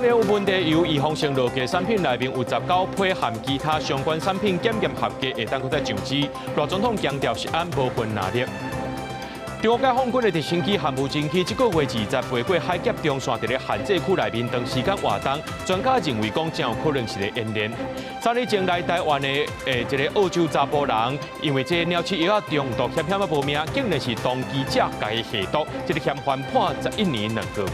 中聯有問題油預防性落架產品內面有19批含其他相關產品檢驗合格，會當閣再上市。賴總統強調食安無分藍綠。中國解放軍的直升機和無人機，這個月20飛過海峽中線，佇咧限制區內面長時間活動，專家認為講真有可能是咧演練。3年前來台灣的一个澳洲查埔人，因為這個鳥鼠藥仔中毒，險險仔無命，竟然是當機者共伊下毒，這个嫌犯判11年2個月。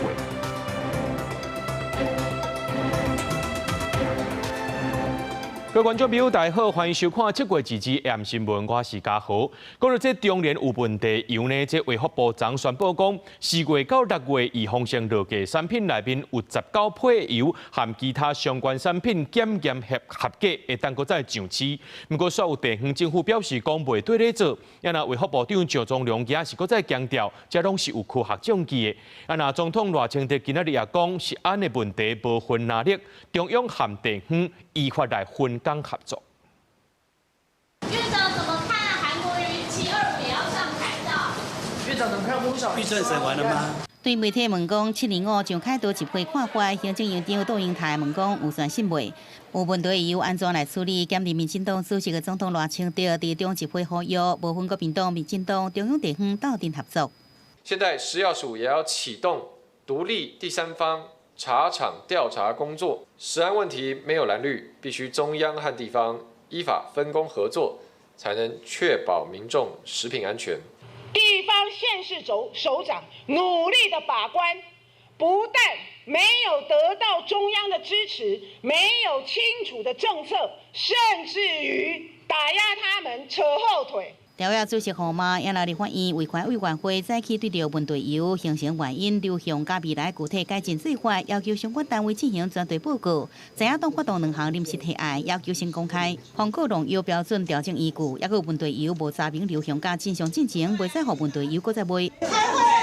各位觀眾朋友，大家好，歡迎收看7月2日 AM 新聞，我是嘉豪。講到這中聯有問題油呢，這衛福部長宣布講，4月到6月預防性落架產品內面有19批油含其他相關產品檢驗合格，會當閣再上市。毋過，煞有地方政府表示講袂對咧做。啊，若衛福部長趙宗龍也是閣再強調，這攏是有科學證據的。啊，若總統賴清德今仔日也講，食安的問題無分藍綠，中央和地方依法來分工合作。院長怎麼看韓國瑜725也要上凱道？院長怎麼看？預算審完了嗎？對媒體問講725上凱道集會看法，行政院長杜英台問講有信心未？有問題油按怎來處理？兼任民進黨主席的總統賴清德佇中集會呼籲，無分國民黨、民進黨、中央地方鬥陣合作。現在食藥署也要啟動獨立第三方查廠調查工作。食安問題沒有藍綠，必須中央和地方依法分工合作，才能確保民眾食品安全。地方縣市首長努力的把關，不但沒有得到中央的支持，沒有清楚的政策，甚至於打壓他們，扯後腿。條約主席侯媽也來立法院衛環委員會早起對著問題油形成原因、流向佮未來具體改進做法，要求相關單位進行專題報告。知影黨發動兩項臨時提案，要求先公開防過農藥標準調整依據，抑閣有問題油無查明流向佮真相進前，袂使予問題油閣再賣。開會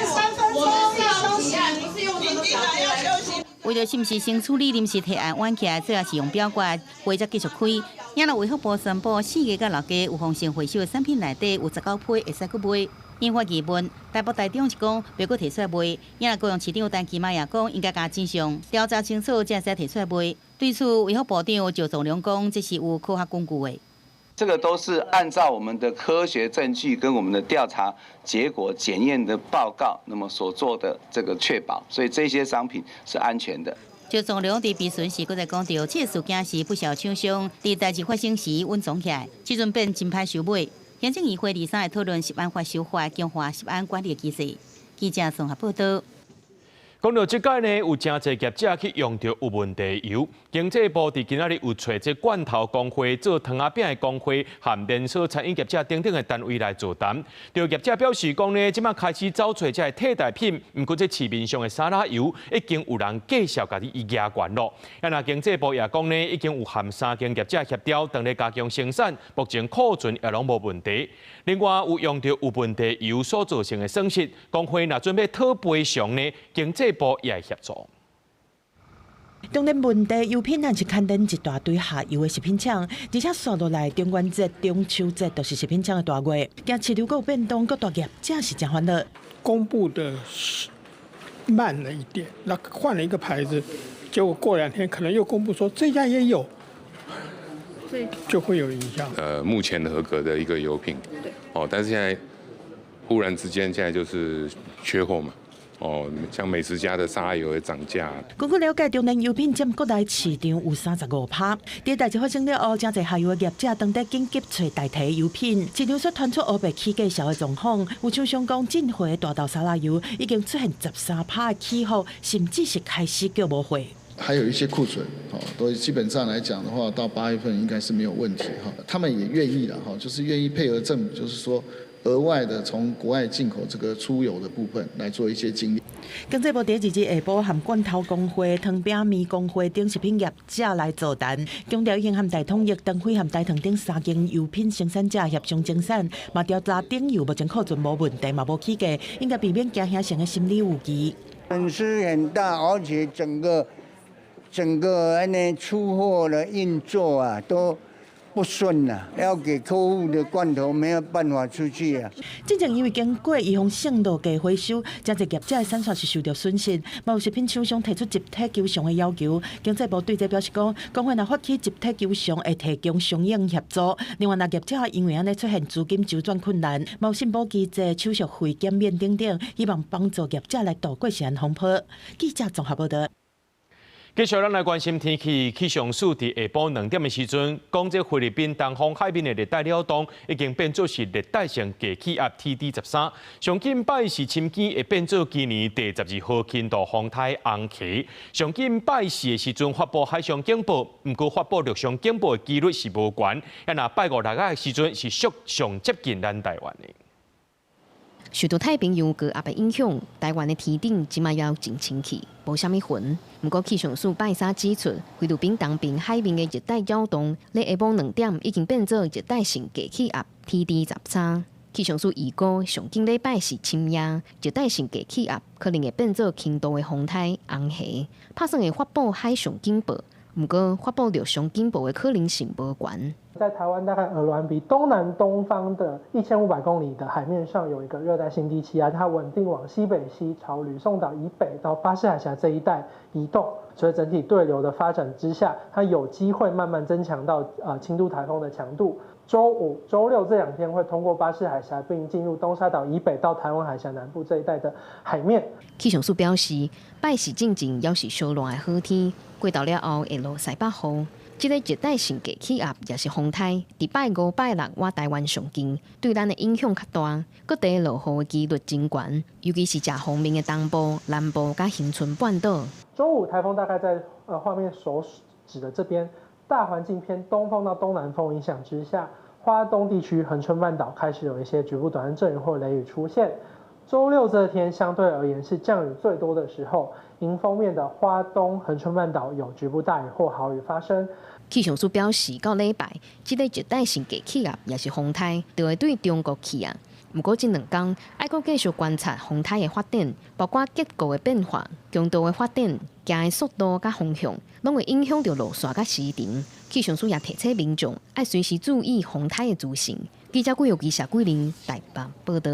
3分鐘休息，為著是毋是先處理臨時提案晚起來，最後是用表決，會才繼續開。也若衛福部宣布，4月到6月預防性回收的產品內底有19批會使閣賣，引發疑問。台北台中是講袂閣提出來賣，也若高雄市長陳其邁也講應該共真相調查清楚，才會使提出來賣。對此，衛福部長趙宗龍講，這是有科學根據的。這個都是按照我們的科學證據跟我們的調查結果檢驗的報告，那麼所做的這個確保，所以這些商品是安全的。趙宗龍佇備詢時，閣再講著，這個事件是不肖廠商佇代誌發生時隱藏起來，這陣變真歹收尾。行政院會23日討論食安法修法，強化食安管理機制。記者綜合報道。講到這擺呢，有誠濟業者去用著有問題油。經濟部佇今仔日有揣這罐頭工會、做糖仔餅的工會和連鎖餐飲業者等等的單位來座談。著業者表示講呢，這擺開始走揣這个替代品，毋過這市面上的沙拉油已經有人繼續共伊壓懸囉。啊，若經濟部也講呢，已經有和三間業者協調，當咧加強生產，目前庫存也攏無問題。另外有用著有問題油所造成的損失，工會若準備討賠償呢，經濟部也會協助。中聯問題油品，咱是牽連一大堆下游的食品廠，而且紲落來中元節、中秋節都是食品廠的大月，驚市場閣有變動，各大業者是誠煩惱。公布的慢了一點，那換了一個牌子，結果過兩天可能又公布說這家也有，就會有影響。目前合格的一個油品，哦，但是現在忽然之間，現在就是缺貨嘛。哦，像美食家的沙拉油會漲價。根據了解，中聯油品佔國內市場有35%。佇代誌發生了後，誠濟下游的業者當地緊急揣代替油品，市場所傳出烏白起價銷的狀況。有廠商講，進貨的大豆沙拉油已經出現13%的起伏，甚至是開始叫無貨。還有一些庫存，哦，都基本上來講的話，到8月份應該是沒有問題哈。他們也願意了哈，就是願意配合政府，就是說，額外的從國外進口這個粗油的部分來做一些經營。經濟部佇2日下晡和罐頭工會、糖餅麵工會等食品業者來座談，強調已經和大統一、長輝和台糖等三間油品生產者協商精產，嘛調查頂油目前庫存無問題，嘛無起價，應該避免驚嚇性的心理預期。損失很大，而且整個整個按呢出貨的運作啊，都不順啦，要給客戶的罐頭沒有辦法出去啊。之前因為經過預防性落價回收，誠濟業者的產線是受著損失。嘛有食品廠商提出集體求償的要求。經濟部對這表示講，工會若發起集體求償，會提供相應協助。另外，若業者因為按呢出現資金周轉困難，嘛有申報機制、手續費減免等等，希望幫助業者來渡過食安風波。記者綜合報道。繼續，咱來關心天氣。氣象署佇下晡2點的時陣，講這菲律賓東方海面的熱帶擾動已經變做是熱帶性低氣壓 TD 十三。上緊拜四深更會變做今年第12號輕度風颱紅旗。上緊拜四的時陣發布海上警報，毋過發布陸上警報的幾率是無懸。啊，若拜五六仔的時陣是屬上接近咱台灣的。受著太平洋高壓的影響，台灣的天頂這馬猶真清氣，無啥物雲。毋過氣象署拜三指出，菲律賓東邊海面的熱帶擾動，咧下晡2點已經變做熱帶性低氣壓 TD 十三。氣象署預估，上緊禮拜四深夜，熱帶性低氣壓可能會變做輕度的風颱紅霞，拍算會發布海上警報。毋過發布陸上警報的可能性無懸。在台灣大概鵝鑾鼻東南東方的1500公里的海面上，有一個熱帶性低氣壓，它穩定往西北西朝呂宋島以北到巴士海峽這一帶移動，所以整體對流的發展之下，它有機會慢慢增強到輕度颱風的強度。週五、週六這兩天會通過巴士海峽，並進入東沙島以北到台灣海峽南部這一帶的海面。氣象署表示，拜四進前猶是燒熱的好天，過晝了後會落西北雨。這个熱帶性低氣壓抑是風颱，佇拜五、拜六倚台灣上近，對咱的影響較大。各地落雨的幾率真懸，尤其是遮鋒面的東部、南部佮恆春半島。週五颱風大概在畫面所指的這邊，大環境偏東風到東南風影響之下，花東地區、恆春半島開始有一些局部短暫陣雨或雷雨出現。週六這天相對而言是降雨最多的時候，迎風面的花東、恆春半島有局部大雨或豪雨發生。氣象署表示，到禮拜，這个熱帶性低氣壓抑是風颱，就會對中國去啊。毋過這兩工愛閣繼續觀察風颱的發展，包括結構的變化、強度的發展、行的速度佮方向，攏會影響著路線佮時程。氣象署也提醒民眾愛隨時注意風颱的資訊。記者郭玉儀、謝桂玲台北報道。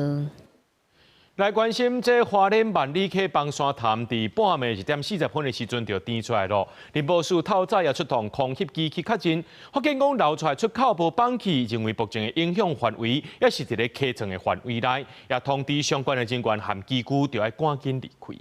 來關心這花蓮萬里溪崩山潭，佇半暝1點40分的時陣就甜出來囉。林保署透早也出動空翕機去確認，發現講流出來出口無崩去，認為目前的影響範圍猶是佇咧溪床的範圍內，也通知相關的人員和機具，著愛趕緊離開。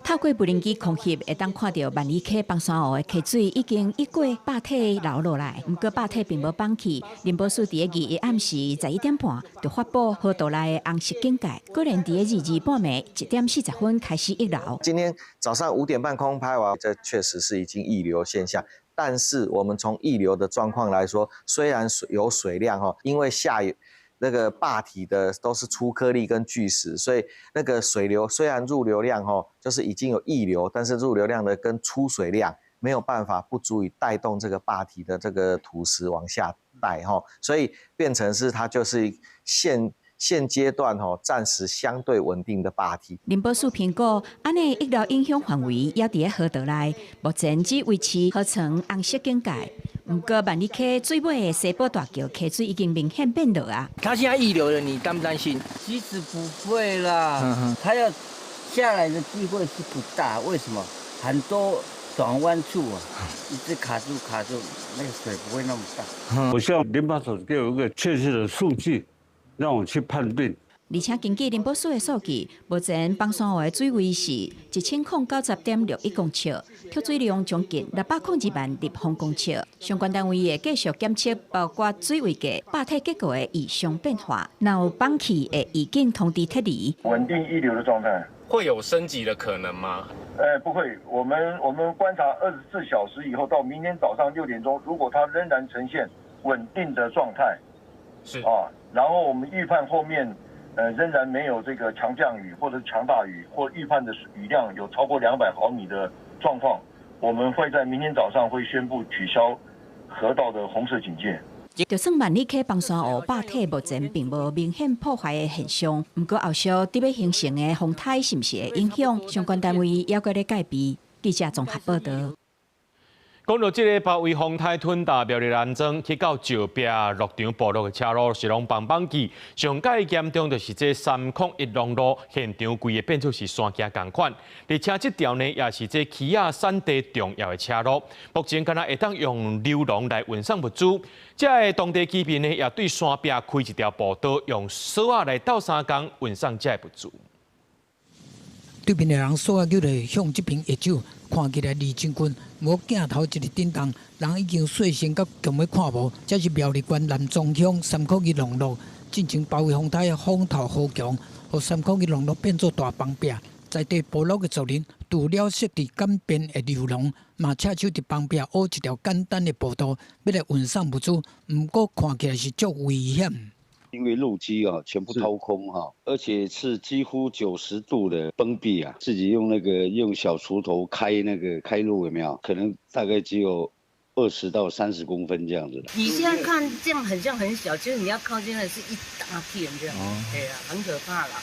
透過無人機空翕，會當看著萬里溪崩山湖的溪水已經溢過壩體流落來，毋過壩體並無崩去。林保署佇咧21暗時11點半就發布河道內的紅色警戒，果然佇咧22半暝1點40分開始溢流。今天早上5點半空拍完，這確實是已經溢流現象。但是我們從溢流的狀況來說，雖然水有水量吼，因為下雨。那個壩體的都是粗顆粒跟巨石，所以那個水流雖然入流量吼，就是已經有溢流，但是入流量的跟出水量沒有辦法不足以帶動這個壩體的這個土石往下帶吼，所以變成是它就是現階段吼暫時相對穩定的壩體。林保署評估，按呢溢流影響範圍猶佇咧河道內，目前只維持河床紅色警戒。毋過萬里溪水尾的西寶大橋溪水已經明顯變濁啊！它現在溢流了，你擔不擔心？其實不會啦，它要下來的機會是不大。為什麼？很多轉彎處啊，一直卡住卡住，那個水不會那麼大。我希望林保署給我一個確切的數據，讓我去判斷。而且根據林保署的數據，目前崩山湖的水位是1090.61公尺，蓄水量將近602萬立方公尺。相關單位會繼續檢測，包括水位計、壩體結構的異常變化，若有崩去會預警通知撤離。穩定溢流的狀態，會有升級的可能嗎？不會，我們觀察24小時以後，到明天早上6點鐘，如果它仍然呈現穩定的狀態，是啊，然後我們預判後面，仍然沒有這個強降雨或者強大雨，或預判的雨量有超過200毫米的狀況，我們會在明天早上會宣布取消河道的紅色警戒。就算萬里溪崩山湖壩體目前並無明顯破壞的現象，毋過後續佇欲形成的風颱是毋是會影響相關單位猶閣咧戒備。記者綜合報道。講到這个包圍風颱吞達苗栗南莊去到石壁鹿場部落的車路是攏崩崩去，上蓋嚴重就是這301農路現場規个變做是山崎仝款，而且這條呢也是這起仔產地重要的車路，目前敢若會當用溜廊來運送物資，這个當地居民呢也對山壁開一條步道，用索仔來鬥相共運送這个物資。對面的人索仔叫來向這邊揮手，看起來離真近，無鏡頭一直震動，人已經細聲到強欲看無。這是苗栗縣南莊鄉301農路，進前包圍風台風頭雨強，予301農路變做大崩壁。在地部落的族人除了設置簡便的溜廊，嘛赤手佇崩壁挖一條簡單的步道，欲來運送物資。毋過看起來是足危險。因為路基啊全部掏空哈，而且是幾乎90度的崩壁啊，自己用那個用小鋤頭開那個開路有沒有？可能大概只有20到30公分這樣子。你現在看這樣很像很小，其實你要靠近的是一大片這樣，對啊，很可怕啦。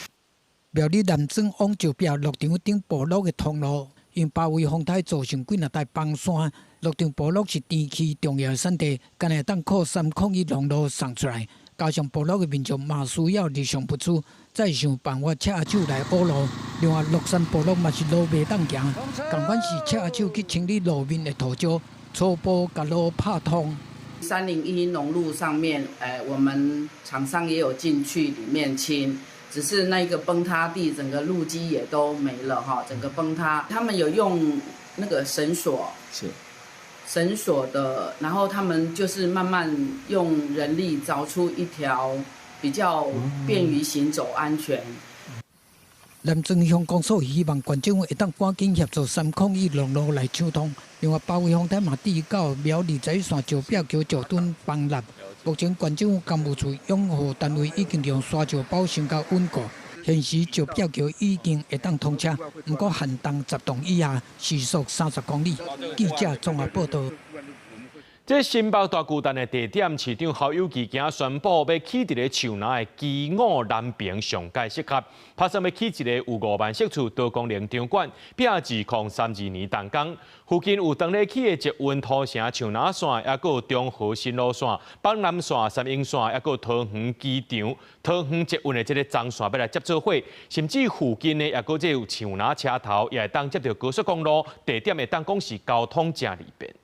苗栗南莊往石壁鹿場頂部落的通路，因包圍風台造成幾若台崩山，鹿場部落是甜區重要的產地，干焦會當靠301農路送出來。加上部落的民眾嘛需要日常物資，再想辦法赤手來挖路。另外，鹿山部落嘛是路袂當行，仝款是赤手去清理路面的土石，初步共路拍通。 301農路上面，我們廠商也有進去裡面清，只是那個崩塌地，整個路基也都沒了哈，整個崩塌。他們有用那個繩索。是。繩索的，然後他們就是慢慢用人力鑿出一條比較便於行走、安全。南莊鄉公所希望縣政府會當趕緊協助301農路來暢通。另外，包圍風台嘛至到苗栗21線石壁橋石墩崩落，目前縣政府工務處養護單位已經用沙石包先共穩固。現時石壁橋已經會當通車，毋過限重10噸以下，時速30公里。記者綜合報導。這新北大巨蛋的地點，市長侯友宜今宣布欲起佇咧樹林的基五南平上蓋適合，拍算欲起一個有5萬席次多功能場館，並2032年動工。附近有當咧起的捷運土城樹林線，抑閣有中和新蘆線、北南線、三鶯線，抑閣有桃園機場、桃園捷運的這个棕線欲來接做伙，甚至附近呢，抑閣這有樹林車頭，也會當接著高速公路，地點會當講是交通誠利便。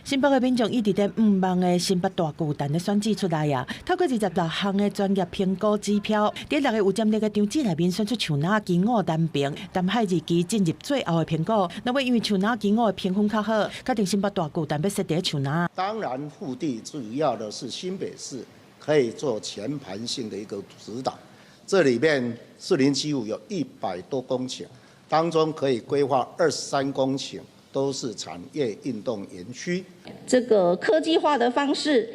新北的民眾一直佇向望的新北大巨蛋的選址出來啊！透過26項的專業評估指標，佇6个有潛力的場址內面選出樹林基五南平淡海二期進入最後的評估。那麼因為樹林基五的評分較好，決定新北大巨蛋欲設佇樹林。當然，腹地主要的是新北市可以做全盤性的一個指導。這裡面4075有100多公頃，當中可以規劃23公頃。都是產業運動園區。這個科技化的方式，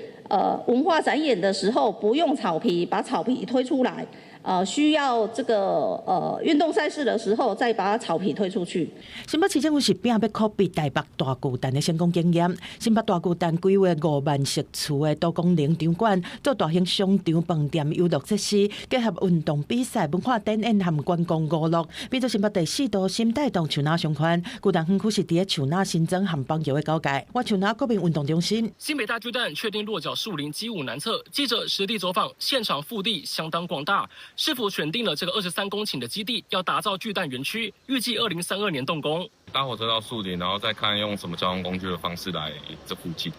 文化展演的時候不用草皮，把草皮推出來。需要這個運動賽事的時候，再把草皮推出去。新北市政府是拼欲 copy 台北大巨蛋的成功經驗。新北大巨蛋規劃5萬席次的多功能場館，做大型商場、飯店、遊樂設施，結合運動比賽、文化展演和觀光娛樂，變做新北第四都心帶動樹林商圈。巨蛋園區是佇咧樹林新莊和板橋的交界，我樹林國民運動中心。新北大巨蛋確定落腳樹林基五南側。記者實地走訪，現場腹地相當廣大。市府選定了這個23公頃的基地，要打造巨蛋園區，預計2032年動工。搭火車到樹林，然後再看用什麼交通工具的方式來這附近。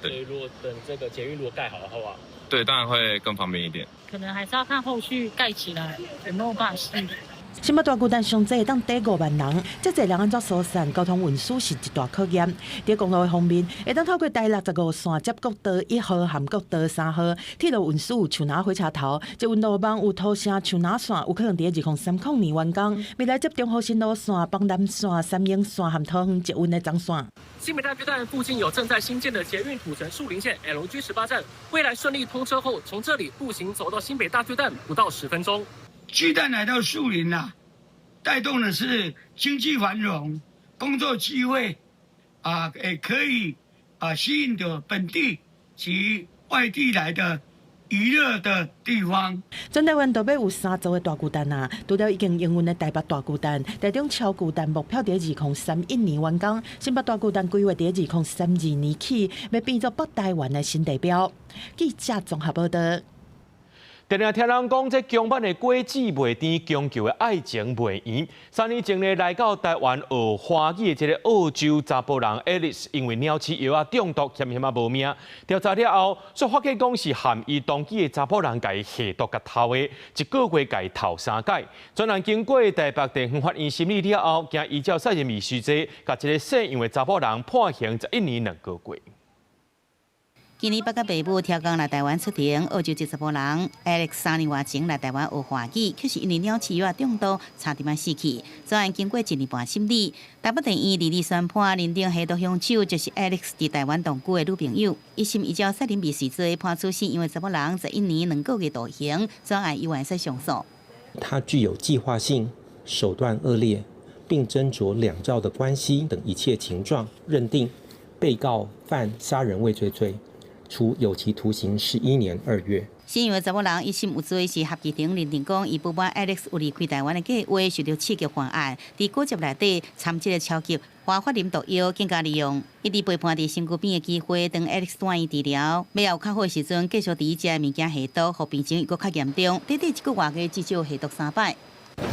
對，所以如果等這個捷運如果蓋好的話，對，當然會更方便一點。可能還是要看後續蓋起來有沒有辦法適應。新北大巨蛋上濟會當載5萬人，這濟人按怎疏散？交通運輸是一大考驗。佇公路的方面，會當透過台65線接國道1號和國道3號，鐵路運輸有樹林火車頭，捷運路網有土城樹林線，有可能佇2030年完工。未來接中和新蘆線、北南線、三鶯線和桃園捷運的棕線。新北大巨蛋附近有正在興建的捷運土城樹林線 LG 18站，未來順利通車後，從這裡步行走到新北大巨蛋不到10分鐘。巨蛋來到樹林啦，帶動的是經濟繁榮、工作機會，啊，也可以啊吸引到本地及外地來的娛樂的地方。全台灣都欲有三座的大巨蛋啊！除了已經營運的台北大巨蛋、台中超巨蛋目標佇2031年完工，新北大巨蛋規劃佇2032年起，欲變做北台灣的新地標。記者綜合報道。定定聽人講，這強版的果子袂甜，強求的愛情袂圓。3年前呢，來到台灣學華語的這個澳洲查埔人 Alice，因為鳥鼠藥仔中毒，險險仔無命。調查了後，煞發覺講是含伊同居的查埔人共伊下毒共刣的，一個月共伊刣三擺。專案經過台北地方法院審理了後，經依照殺人未遂罪，共這個姓楊的查埔人判刑11年2個月。今年八月爸母挑工來台灣出庭，澳洲籍查埔人 Alex 3年外前來台灣學華語，卻是因為鳥鼠藥中毒，差點仔死去。專案經過一年半審理，台北地院二二宣判認定下毒兇手就是 Alex 佇台灣同居的女朋友。一審依照殺人未遂罪判處姓楊的查埔人11年2個月徒刑，專案猶原使上訴。他具有計劃性、手段惡劣，並斟酌兩造的關係等一切情狀，認定被告犯殺人未遂罪，處有期徒刑11年2月。姓楊的查某人一審有罪，是合議庭認定講，伊不滿 Alex 有離開台灣的計劃，受著刺激犯案，佇果汁內底摻這個超級華法林毒藥，更加利用。伊佇陪伴佇身軀邊的機會，當 Alex 住院治療，尾後有較好的時陣，繼續佇伊食的物件下毒，予病情又閣較嚴重。短短一個外月，至少下毒三擺。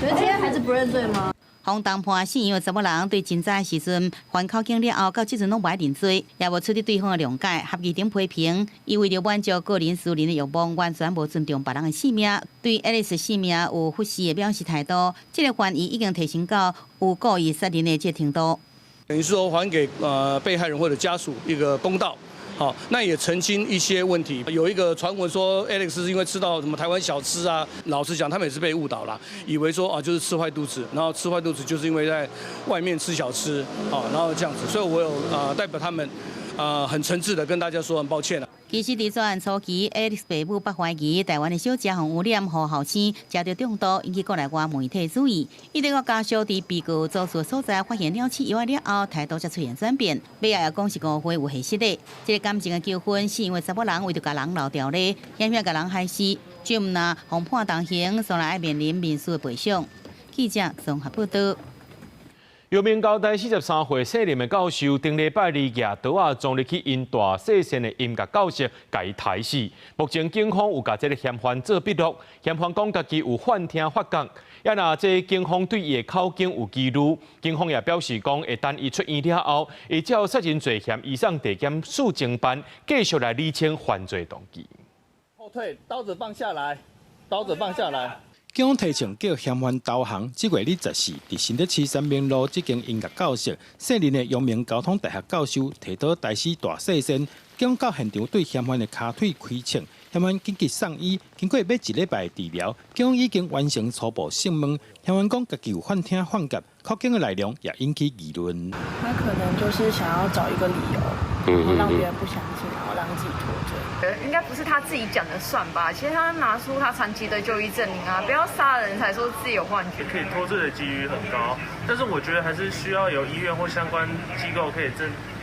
所以今天還是不認罪嗎？洪當判姓楊的查某人對偵查的時陣還口供了後，到這陣攏無愛認罪，也無取得對方的諒解。合議庭批評，伊為著滿足個人私人的慾望，完全無尊重別人的性命，對 Alice 性命有忽視的藐視態度。這個犯意已經提升到有故意殺人的這個程度。等於是說還給被害人或者家屬一個公道。好，那也澄清一些問題。有一個傳聞說 Alex 是因為吃到什麼台灣小吃啊，老實講，他們也是被誤導了，以為說啊就是吃壞肚子，然後吃壞肚子就是因為在外面吃小吃，啊，然後這樣子，所以我有代表他們，很誠摯的跟大家說很抱歉啦。其實，佇作案初期，Alex 爸母捌懷疑台灣的小食予污染，予後生食著中毒，引起國內外媒體注意。一直到家屬佇被告住宿所在發現鳥鼠藥了後，態度才出現轉變。尾仔也講是誤會有下失的。這個感情的糾紛是因為查某人為著共人留牢咧，險險共人害死，就毋若予判重刑，將來愛面臨民事的賠償。記者綜合報道。陽明交大43歲姓林的教授，頂禮拜二舉刀仔撞入去𪜶大細線的音樂教室，共伊刣死。目前警方有共這個嫌犯做筆錄，嫌犯講家己有幻聽幻覺，也若這警方對伊的口供有疑慮，警方也表示講會等伊出院了後，會照殺人罪嫌移送地檢署偵辦，繼續來理清犯罪動機。後退，刀子放下來，刀子放下來。警方提槍叫嫌犯投降。這月24，佇新竹市三民路這間音樂教室，姓林的陽明交通大學教授提刀刣死大細仙。警方到現場對嫌犯的跤腿開槍，嫌犯緊急送醫，經過欲一禮拜治療，警方已經完成初步訊問。嫌犯講家己有幻聽幻覺，口供的內容也引起議論。他可能就是想要找一個理由，然後讓別人不相信，然後讓自己脫罪。應該不是他自己講的算吧？其實他拿出他長期的就醫證明啊，不要殺人才說自己有幻覺。可以脫罪的幾率很高，但是我覺得還是需要有醫院或相關機構可以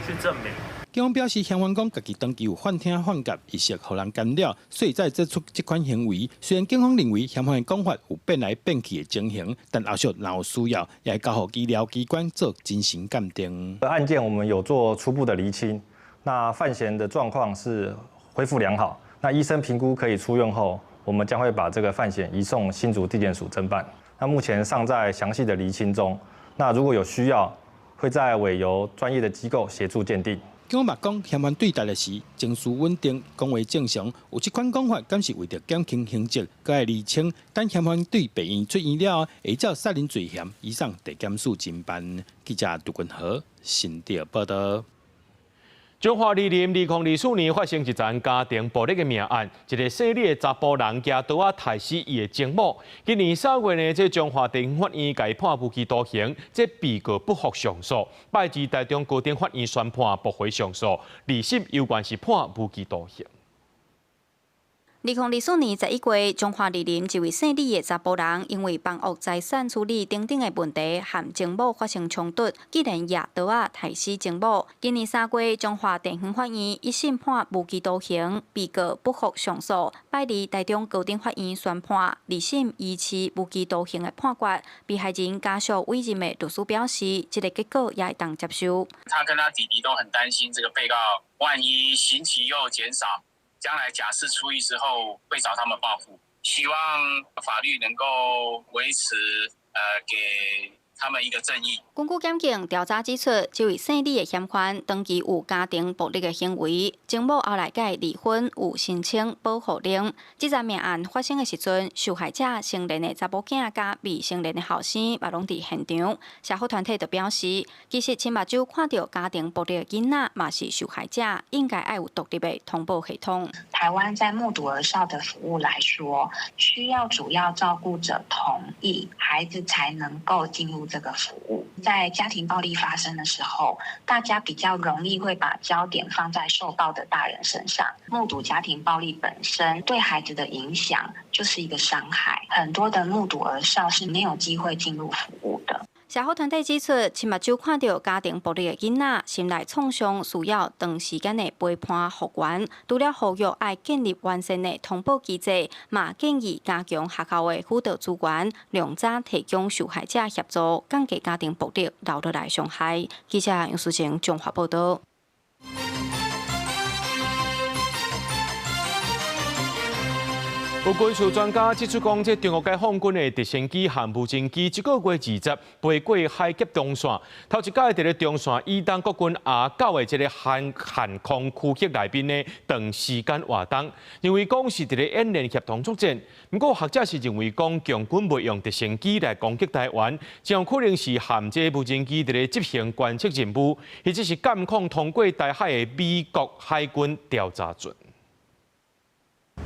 去證明。警方表示，嫌犯講家己長期有幻聽幻覺，意識予人干擾，所以才做出這款行為。雖然警方認為嫌犯的講法有變來變去的情形，但後續若有需要，也會交予醫療機關做精神鑑定。案件我們有做初步的釐清，那犯嫌的狀況是恢復良好。那醫生評估可以出院後，我們將會把這個犯嫌移送新竹地檢署偵辦。那目前尚在詳細的釐清中。那如果有需要，會再委由專業的機構協助鑑定。警方嘛講，嫌犯對待的時情緒穩定，講話正常。有這款講法，敢是為著減輕刑責，閣愛釐清。等嫌犯對病院出院了後，會照殺人罪嫌移送地檢署偵辦。記者杜君和新竹報道。彰化二林2024年發生一樁家庭暴力的命案，一個姓李的查埔人舉刀仔刣死伊的情某。今年3月呢，這彰化地方法院共伊判無期徒刑，這被告不服上訴，拜二台中高等法院宣判駁回上訴，二審猶原是判無期徒刑。2024年11月，彰化二林一位姓李的查埔人，因為房屋財產處理等等的問題，和情某發生衝突，竟然舉刀仔刣死情某。今年3月，彰化地方法院一審判無期徒刑，被告不服上訴，拜二台中高等法院宣判二審維持無期徒刑的判決。被害人家屬委任的律師表示，這個結果也會當接受。他跟他弟弟都很擔心，這個被告萬一刑期又減少，將來假釋出獄之後會找他們報復，希望法律能夠維持，給他們一個正義。根據檢警調查指出，這位姓李的嫌犯長期有家庭暴力的行為，情某後來佮伊離婚，有申請保護令。這桩命案發生的時陣，受害者成年的查某囝佮未成年的後生嘛攏佇現場。社福團體就表示，其實親目睭看著家庭暴力的囡仔嘛是受害者，應該愛有獨立的通報系統。台灣在目睹兒少的服務來說，需要主要照顧者同意，孩子才能夠進入這個服務。在家庭暴力發生的時候，大家比較容易會把焦點放在受暴的大人身上。目睹家庭暴力本身對孩子的影響就是一個傷害，很多的目睹兒少是沒有機會進入服務的。社福團體指出，親目睭看著家庭暴力的囡仔，心內創傷需要長時間的陪伴復原。除了呼籲愛建立完善的通報機制，嘛建議加強學校的輔導資源，量早提供受害者協助，降低家庭暴力留落來傷害。記者楊淑晴綜合報道。有軍事專家指出，講這中國解放軍的直升機和無人機，這個月20飛過海峽中線，頭一擺佇咧中線以東國軍 R9 的這个限空區域內面呢，長時間活動，認為講是佇咧演練協同作戰。毋過學者是認為講，共軍袂用直升機來攻擊台灣，真有可能是和這無人機佇咧執行觀測任務，或者是監控通過台海的美國海軍調查船。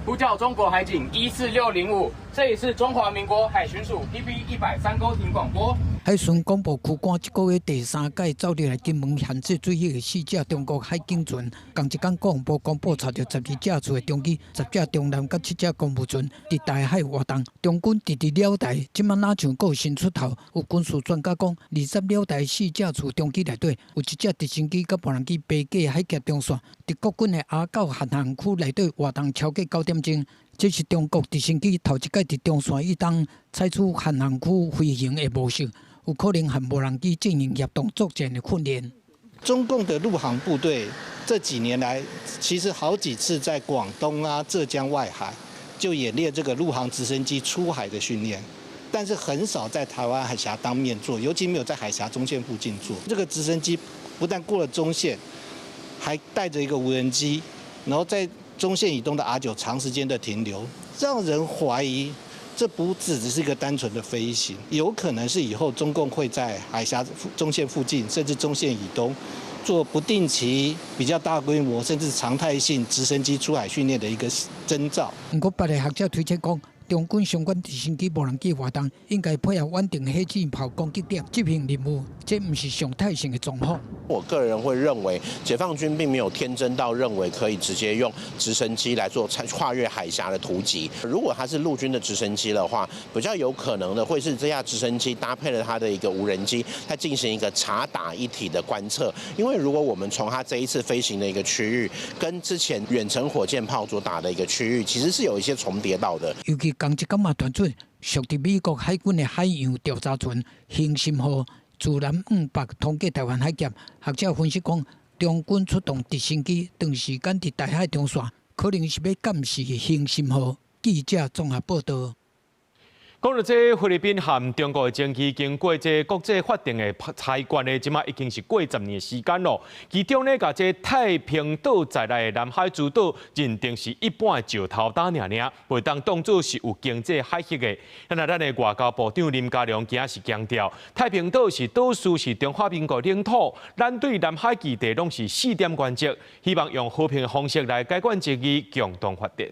呼叫中國海警14605，這裡是中華民國海巡署 PP 103勾艇廣播。海巡廣播區官這個月第三擺走入來金門限制水域的四隻中國海警船，仝一工國防部公布查著12架次的中機、10架中艦佮7架公務船佇台海活動。中軍直直繞台，這擺若像閣有新出頭。有軍事專家講，20繞台四架次中機內底，有一架直升機佮無人機飛過海峽中線，佇國軍的 R9 限航區內底活動超過9點鐘。這是中國直升機頭一擺佇中線以東採取限航區飛行的模式，有可能和無人機進行協同作戰的訓練。中共的陸航部隊這幾年來，其實好幾次在廣東啊、浙江外海就演練這個陸航直升機出海的訓練，但是很少在台灣海峽當面做，尤其沒有在海峽中線附近做。這個直升機不但過了中線，還帶著一個無人機，然後在中線以東的 R9 長時間的停留，讓人懷疑這不只只是一個單純的飛行，有可能是以後中共會在海峽中線附近，甚至中線以東做不定期、比較大規模甚至常態性直升機出海訓練的一個徵兆。毋過，別个學者推測講，中軍相關直升機、無人機活動應該配合遠程火箭炮攻擊點執行任務，這毋是常態性的狀況。我個人會認為，解放軍並沒有天真到認為可以直接用直升機來做跨越海峽的突擊。如果它是陸軍的直升機的話，比較有可能的會是這架直升機搭配了它的一個無人機，它進行一個察打一體的觀測。因為如果我們從它這一次飛行的一個區域，跟之前遠程火箭炮所打的一個區域，其實是有一些重疊到的。尤其仝一工嘛傳出，屬佇美國海軍的海洋調查船“興心號”自南往北通過台灣海峽。學者分析講，中軍出動直升機長時間佇台海中線，可能是欲監視興心號。記者綜合報導。講到這菲律賓和中國的爭議，經過這國際法庭的裁決呢，這馬已經是過10年的時間咯。其中呢，共這太平島在內的南海諸島認定是一般的石頭島爾爾，袂當當作是有經濟海域的。那咱的外交部長林佳龍今仔是強調，太平島是島嶼，是中華民國領土，咱對南海基地攏是四點原則，希望用和平的方式來解決爭議，共同發展。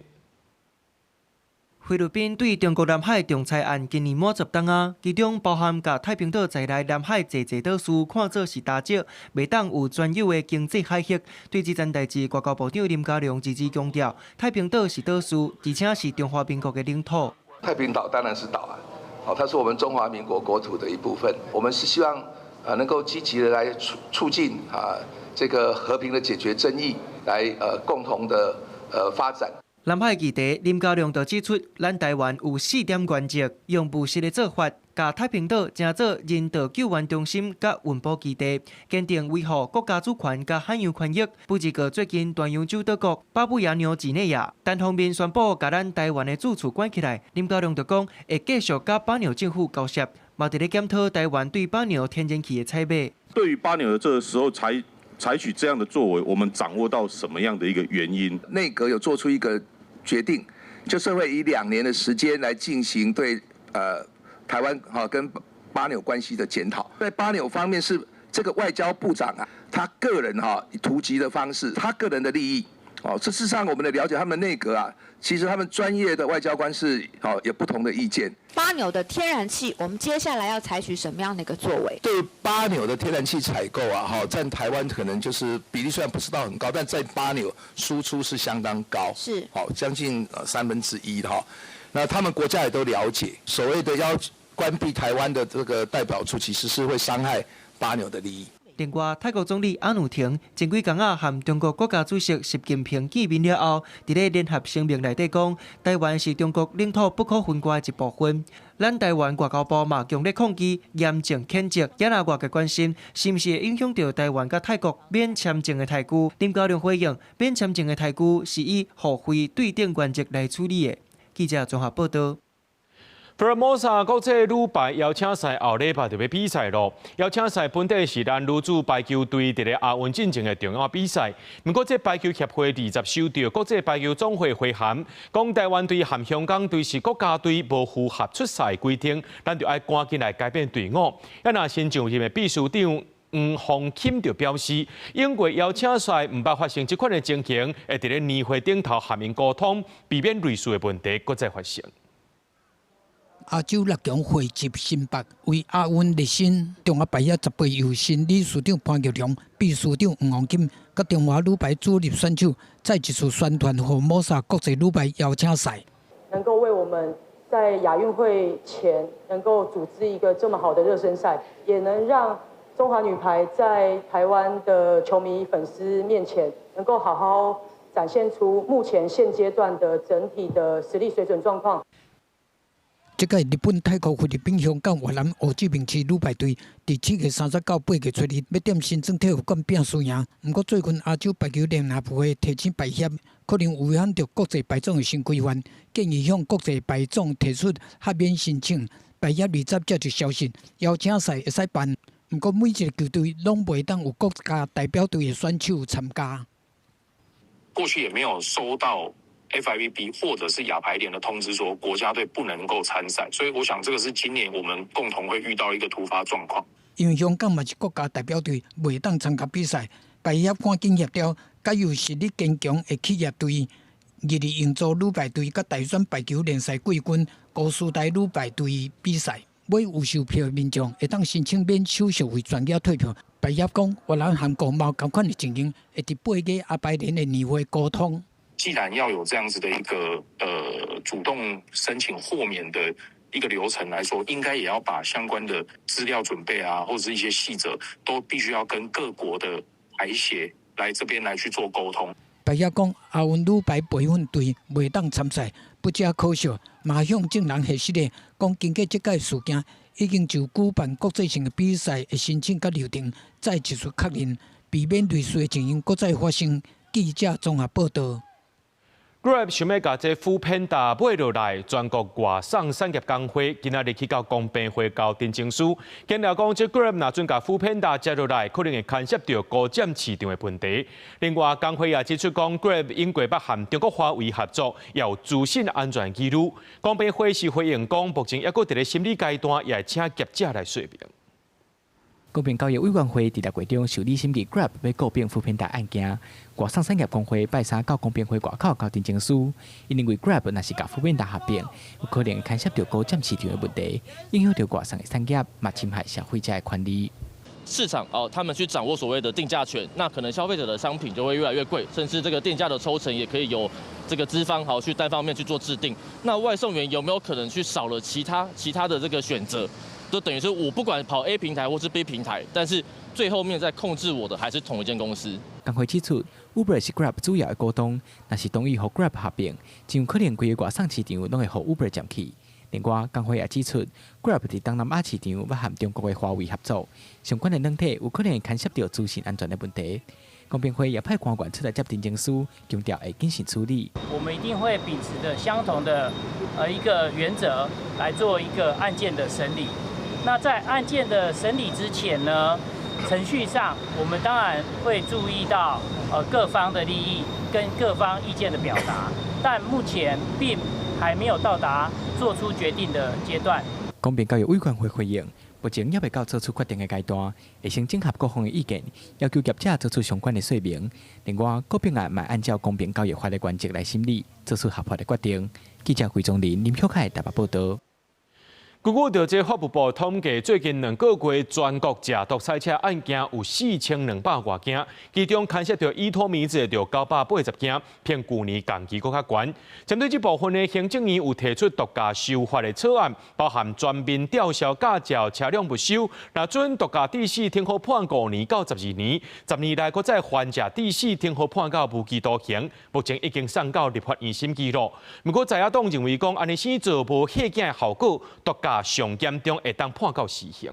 菲律賓對中國南海仲裁案今年滿10冬啊，其中包含共太平島在內南海濟濟島嶼看做是礁石，袂當有專有的經濟海域。對這件代誌，外交部長林佳龍一直強調，太平島是島嶼，而且是中華民國的領土。太平島當然是島啊，哦，它是我們中華民國國土的一部分。我們是希望啊能夠積極的來促進啊這個和平的解決爭議，來共同的發展。南海議題，林佳龍就指出，咱台灣有四點原則，用務實的做法，共太平島成做人道救援中心佮運補基地，堅定維護國家主權佮海洋權益。不過最近大洋洲島國巴布亞紐幾內亞單方面宣布共咱台灣的駐處關起來，林佳龍就講會繼續佮巴紐政府交涉，嘛佇咧檢討台灣對巴紐天然氣的採買。對於巴紐的這個時候才採取這樣的作為，我們掌握到什麼樣的一個原因？內閣有做出一個決定，就是會以2年的時間來進行對台灣哈跟巴紐關係的檢討。在巴紐方面是這個外交部長啊，他個人哈突擊的方式，他個人的利益哦。這事實上我們的了解，他們內閣啊，其實他們專業的外交官是哦有不同的意見。巴紐的天然氣，我們接下來要採取什麼樣的一個作為？對巴紐的天然氣採購啊，哈，佔台灣可能就是比例雖然不是到很高，但在巴紐輸出是相當高，好將近1/3的哈。那他們國家也都了解，所謂的要關閉台灣的這個代表處，其實是會傷害巴紐的利益。另外，泰國總理阿努廷前幾工仔和中國國家主席習近平見面了後，佇咧聯合聲明內底講，台灣是中國領土不可分割的一部分。咱台灣外交部嘛強烈抗議，嚴正譴責。也若外界關心，是毋是會影響著台灣佮泰國免簽證的待遇？林佳龍回應，免簽證的待遇是以互惠對等原則來處理的。記者綜合報道。福爾摩沙國際女排邀請賽後禮拜就欲比賽囉。邀請賽本底是咱女子排球隊佇咧亞運進前的重要比賽。毋過，這排球協會20收著國際排球總會回函，講台灣隊和香港隊是國家隊，無符合出賽規定，咱就愛趕緊來改變隊伍。啊，若新上任的秘書長黃鳳欽就表示，英國邀請賽毋捌發生這款的情形，會佇咧年會頂頭和𪜶溝通，避免類似的問題閣再發生。亞洲六強匯集新北，為亞運熱身。中華排協18由新理事長潘玉良、秘書長黃鳳金，佮中華女排主力選手再一次宣傳福爾摩沙國際女排邀請賽，能夠為我們在亞運會前能夠組織一個這麼好的熱身賽，也能讓中華女排在台灣的球迷粉絲面前，能夠好好展現出目前現階段的整體的實力水準狀況。這屆日本、泰國、菲律賓、香港、越南、胡志明市女排隊，佇7月30到8月初2，欲踮新莊體育館拚輸贏。毋過最近亞洲排球聯合會提醒排協，可能違反著國際排總的新規範，建議向國際排總提出豁免申請。排協20接著消息，邀請賽會使辦，毋過每一個球隊攏袂當有國家代表隊的選手參加。過去也沒有收到 FIVB 或者是亞排聯的通知，說國家隊不能夠參賽，所以我想這個是今年我們共同會遇到一個突發狀況。因為香港嘛是國家代表隊，袂當參加比賽，排協趕緊協調，佮有實力堅強的企業隊，日日營造女排隊佮大專排球聯賽季軍高師大女排隊比賽。買預售票的民眾會當申請免手續費全額退票。排協講，越南、韓國嘛有仝款的情形，會佇8月亞排聯的年會溝通。既然要有這樣子的一個主動申請豁免的一個流程來說，應該也要把相關的資料準備啊，或者是一些細則，都必須要跟各國的排協來這邊來去做溝通。排協講，亞運女排培訓隊袂當參賽，不只可惜，嘛向眾人核實的講，經過這屆事件，已經就舉辦國際性的比賽的申請佮流程再一次確認，避免類似的情形閣再發生。記者綜合報道。 Grab 想欲共這 foodpanda 買落來，全國外送產業工會今仔日去到公平會交陳情書，強調講這 Grab 若準共 foodpanda 食落來，可能會牽涉著高佔市場的問題。另外，工會也指出講，Grab 應過捌和中國華為合作，也有資訊安全疑慮。公平會是回應講，目前猶閣佇咧審理階段，也會請業者來說明。公平交易委員會佇六月中受理審議 Grab 欲購併 foodpanda 案件，外送產業公會拜三到公平會外口交陳情書，𪜶認為 Grab 若是共 foodpanda 合併，有可能牽涉著高佔市場的問題，影響著外送的產業，嘛侵害消費者的權利。市場哦，他們去掌握所謂的定價權，那可能消費者的商品就會越來越貴，甚至這個定價的抽成也可以由這個資方好去單方面去做制定。那外送員有沒有可能去少了其他的這個選擇？就等於是我不管跑 A 平台或是 B 平台，但是最後面在控制我的還是同一間公司。工會指出，Uber 是 Grab 主要的股東，若是同意予 Grab 合併，真有可能規個外送市場攏會予 Uber 佔去。另外，工會也指出，Grab 佇東南亞市場欲和中國的華為合作，相關的軟體有可能牽涉著資訊安全的問題。公平會也派官員出來接陳情書，強調會謹慎處理。我們一定會秉持著相同的一個原則來做一個案件的審理。那在案件的審理之前呢，程序上我們當然會注意到各方的利益跟各方意見的表達，但目前並還沒有到達做出決定的階段。公平交易委員會回應，目前猶未到做出決定的階段，會先整合各方的意見，要求業者做出相關的說明。另外，購併案嘛按照公平交易法的原則來審理，做出合法的決定。記者魏宗林、林小凱台北報道。根據著這法務部統計，最近2個月全國食毒賽車案件有4200外件，其中牽涉著依托咪酯的就980件，比舊年同期閣較懸。針對這部分呢，行政院有提出毒駕修法的草案，包含全面吊銷駕照、車輛沒收，若准毒駕致死，挺好判5年到12年，10年內閣再犯食致死，挺好判到無期徒刑。目前已經送到立法院審議咯。毋過在野黨認為講，按呢生做無嚇驚的效果，毒駕上嚴重會當判到死刑。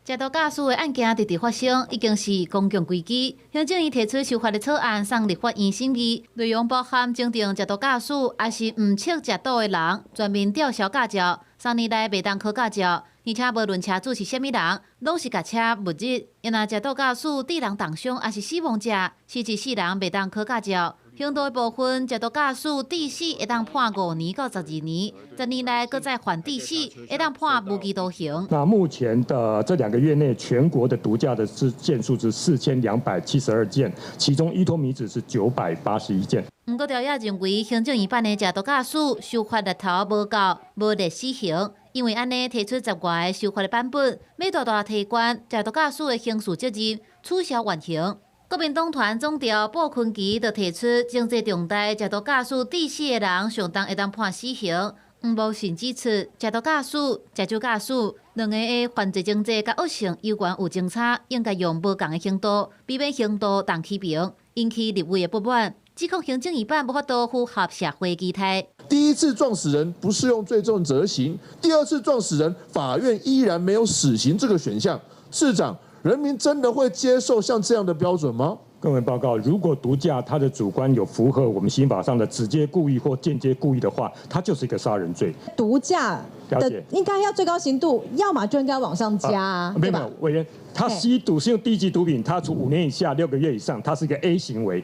食毒駕駛的案件直直發生，已經是公共危機。行政院提出修法的草案送立法院審議，內容包含增訂食毒駕駛，抑是毋捌食毒的人全面吊銷駕照，3年內袂當考駕照，而且無論車主是啥物人，攏是共車沒入。若食毒駕駛致人重傷，抑是死亡者，是一世人袂當考駕照。刑度的部分，食毒駕駛致死會當判5年到12年，10年內閣再犯致死，會當判無期徒刑。那目前的這2個月內，全國的毒駕的事件數是4272件，其中依托咪酯是981件。毋過，朝野認為行政院版的食毒駕駛修法力頭無夠，無列死刑，因為按呢提出10外个修法的版本，欲大大提懸食毒駕駛的刑事責任，取消緩刑。國民黨團總召布坤琪就提出，情節重大、食毒駕駛致死的人，上重會當判死刑。黃模信指出，食毒駕駛、食酒駕駛兩个的犯罪情節佮惡性猶原有相差，應該用無仝的刑度，避免刑度重起平，引起立委的不滿。指控行政院版無法度符合社會期待。第一次撞死人不適用最重責刑，第二次撞死人，法院依然沒有死刑這個選項。市長，人民真的會接受像這樣的標準嗎？各位報告，如果毒駕他的主觀有符合我們刑法上的直接故意或間接故意的話，他就是一個殺人罪。毒駕的應該要最高刑度，要麼就應該往上加啊，沒有沒有，委員，他吸毒是用低級毒品，他處5年以下6個月以上，他是一個 A 行為。